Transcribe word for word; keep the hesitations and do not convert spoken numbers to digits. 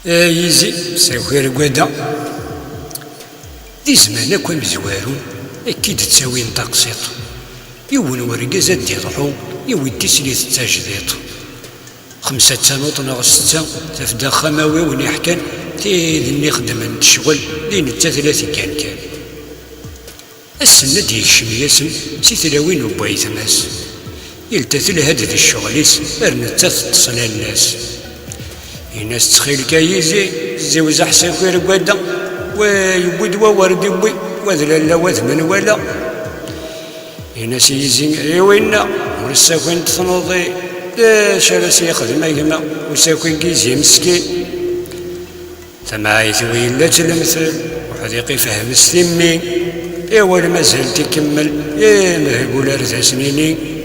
Ay izi, saker agad-a. Di zzman akk amezwaru, akka i d-ttawin taqsiṭ. Yiwen wergaz ad d-iḍḥu, yiwi d tislit d tajdiṭ. Xemsa d tanuṭ neɣ setta, taf-d axxam-awi win iḥkan, tid-nni xeddment ccɣel, di nettat la teggan kan. Ass-nni ad d-yekcem Yasem si tlawin n waytma-s. Yelta telha-d d ccɣel-is, ar nettat teṭṭes lanna-s. Ini-as: "Ttxil-k a yizi, zziwzeḥ saker agad-a, wa yewwi-d wa wer d-yewwi, wa d lalla, wa d menwala." Ini-as i yizi: "I winna, ur ssakint tnuḍi, d acu ara s-yexdem a gma, usaku n yizi meskin?" Tamɛayt-iw yella-tt lemtel, uḥdiq ifhem s timmi. Iwal mazal-t ikemmel, imehbul ar d as-nini.